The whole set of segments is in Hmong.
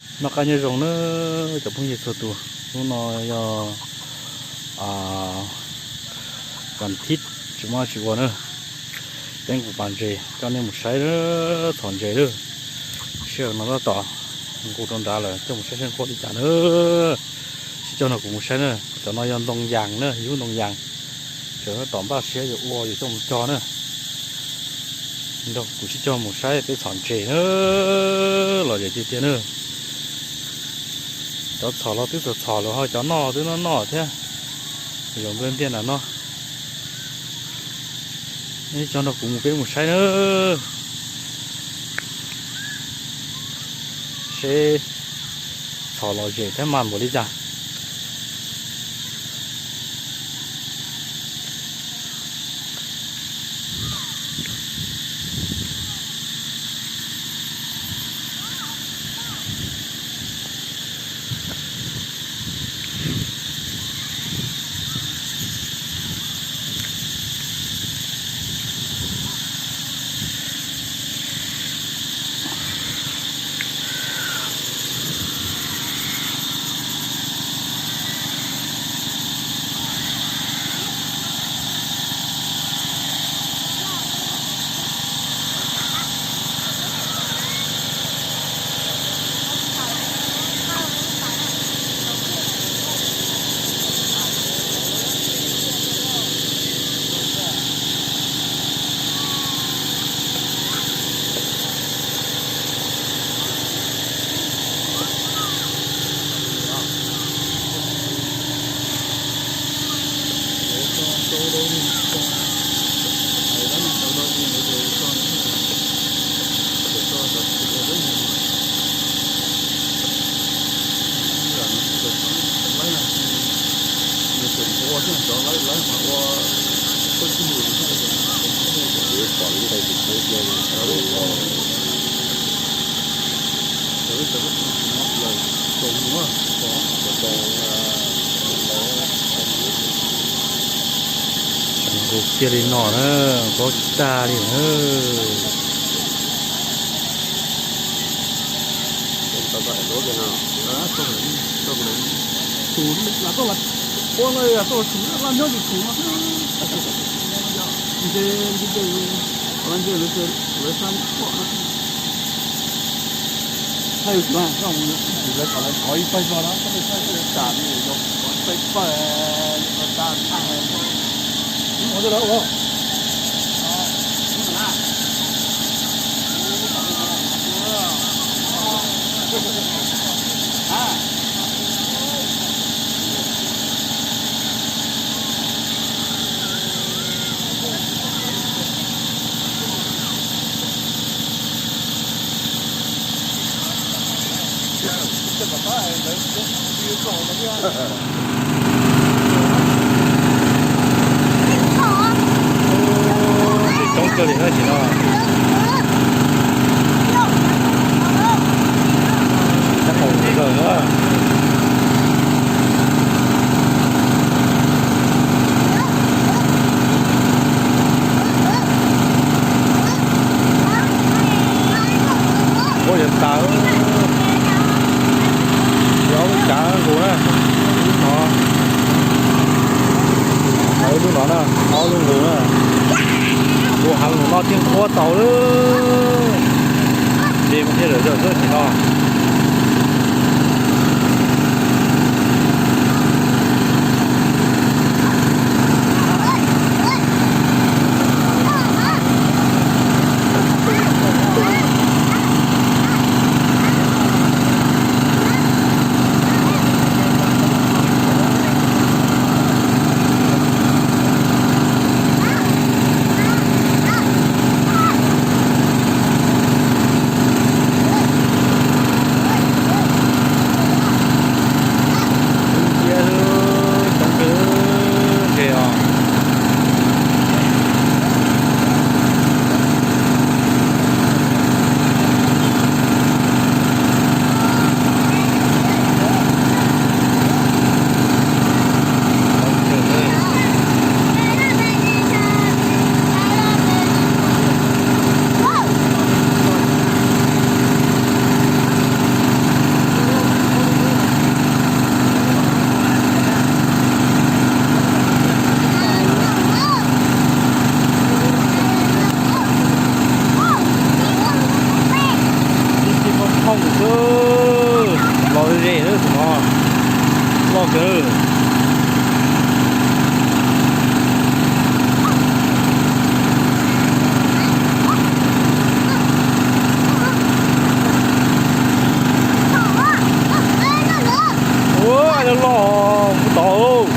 Noj qab nyob zoo na cov phooj ywg txhua tus, hnub no yog vas thib tsis muaj tsis ua na, peb nqus pas ntses coj nej mus saib txhom ntses lawm. Sij hawm no tab tom nqus rau nrad lawm, coj mus saib saib nqua li cas na. Sib coj nrog kuv mus saib na, cov no yog ntoo yas na, yus ntoo yas, sawv tab tom npaj siab yuav ua yuav coj mus cog na. Nrog kuv sib coj mus saib peb txhom ntses na, lom zem tiag tiag na. Cov txhom los twb txhom txhom lawm ho cov noj los twb noj noj thiab. Zaum nplej ntiaj nram no, coj nrog kuv mus peb mus saib na, seb txhom lom zem thiab mas npaum li cas. Tseem nkaus kiag li no na, nkaus tsis tag li na. Coob kawg li na sim no. Tab tom zaws na. Ua yuav tas, yog ob lub cav nqus na, lub no, lub no na, ob lub nqus na, nqus heev nqus no thiaj nqua tau lawm. Ces thiaj lawm zaws xwb sim no. Loj kawg. Ua, loj loj, tod.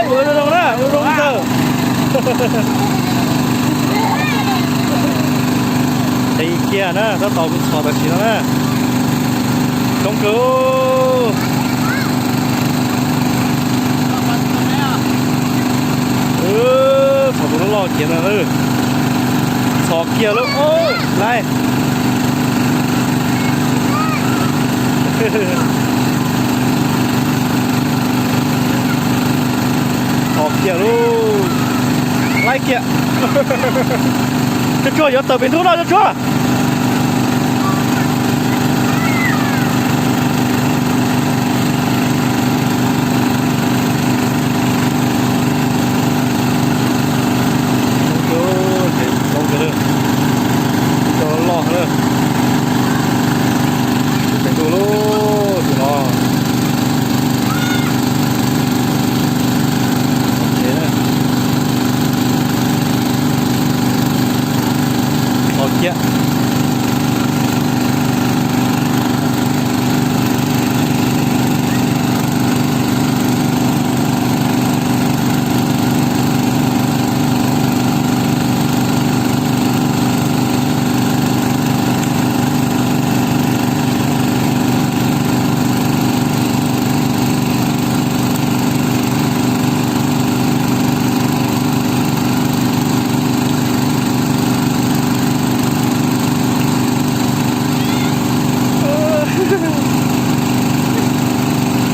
Ua zoo na, ua zoo kawg. Qis kiag na, tab tom kuv txhom tam sim no na. Coob kawg. Txhom tus loj loj kiag no. Txhom kiag lauj. Laib. Txhom kiag lauj. Laib kiag. Tsuag tsuag, yuav tawm pem ntug no, tsuag tsuag. Coob kawg, coob kawg, cov loj loj na. Tus pem ntug lauj, tus no. Txhom kiag.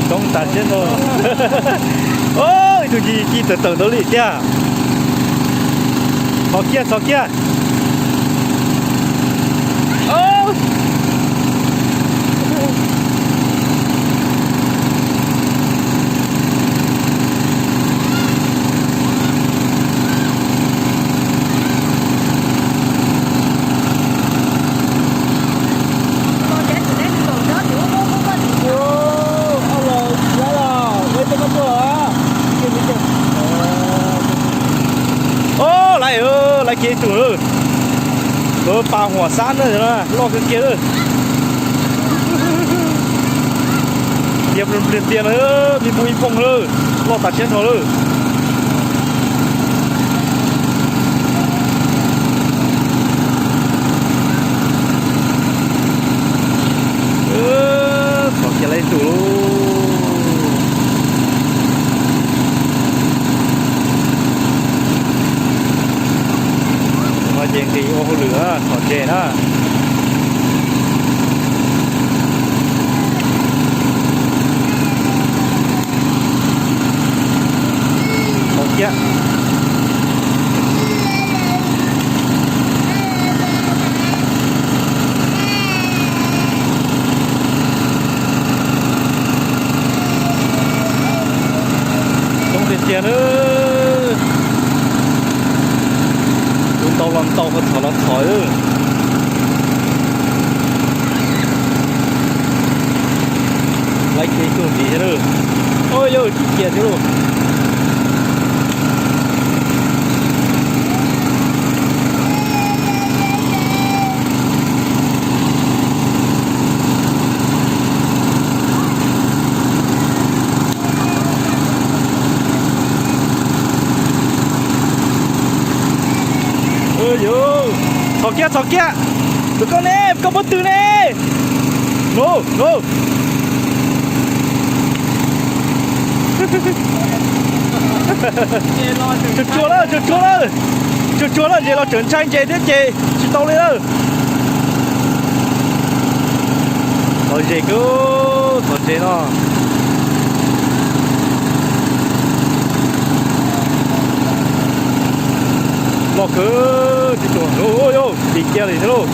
Coob tas siab no. Ib tug ci ci tawm tawm ntawd li tiag. Txhom kiag, txhom kiag. Ob, laiv, laiv kiag ib tug lawm. Lawv pas huam xab na, loj kawg kiag lawm. Ntiag npliag ntiag na, me npua ib poog lawm, loj tas siab nrho lawm. Txhom kiag laiv ib tug lauj. Tus no ces nqis ua hauj lwm na, txhom ntses na. Txhom kiag. Coob tiag tiag na. Tus ntau los ntau, txhom los txhom. Laiv kiag ib tug ntxiv thiab lauj. Ua yog tsis cia thiab lauj. Txhom kiag, txhom kiag. Tus koj ne, koj pob tw ne. No, no. Tsuag tsuag lawm, tsuag tsuag lawm. Tsuag tsuag lawm, ntses los tseem ntshai ntses thiab ces tsis tau li lawm. Txhom zes kawg, txhom zes no. Loj kawg, tsis tuaj, ua yog dim kiag li thiab lauj.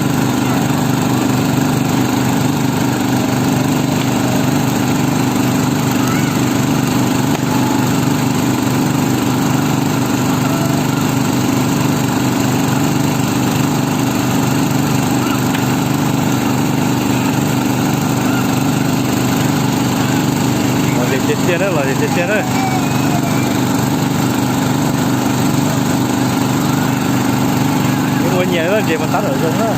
Tiag na, los tiag tiag na. Ua nyias ntses mas tab tom zoo na.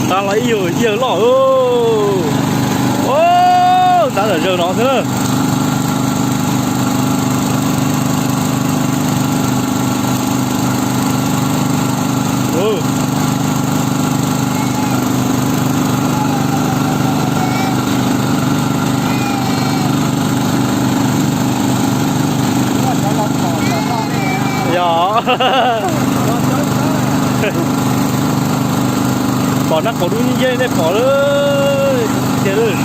Tag los ib yawg, ib yawg loj. Tab tom zaws no xwb na. Yog pom nab qaum dub ncej nej pom lawm tiag lawm.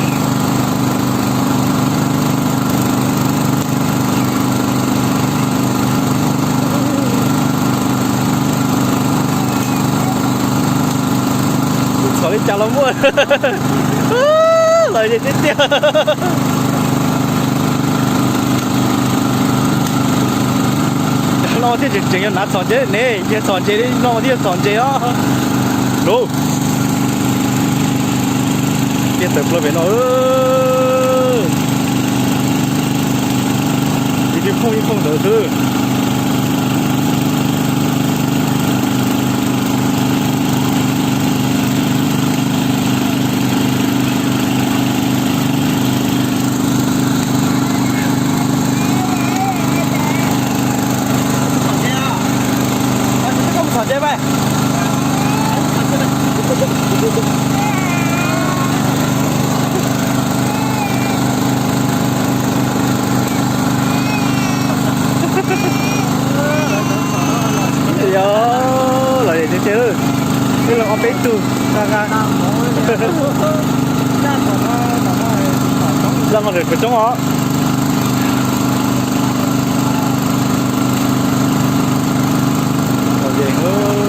Txhom li cas los muaj. Lawv tiag tiag. No thiaj tseem tseem yog hnav txhom ntses ne, yog txhom ntses li no thiaj yog txhom ntses os. Tiaj tawm plaws pem no. Ib phooj ib phooj ntawd xwb. Yog los tiag tiag, ib leeg ob peb tug nqa nqa. Zaj no lawm pem roob os.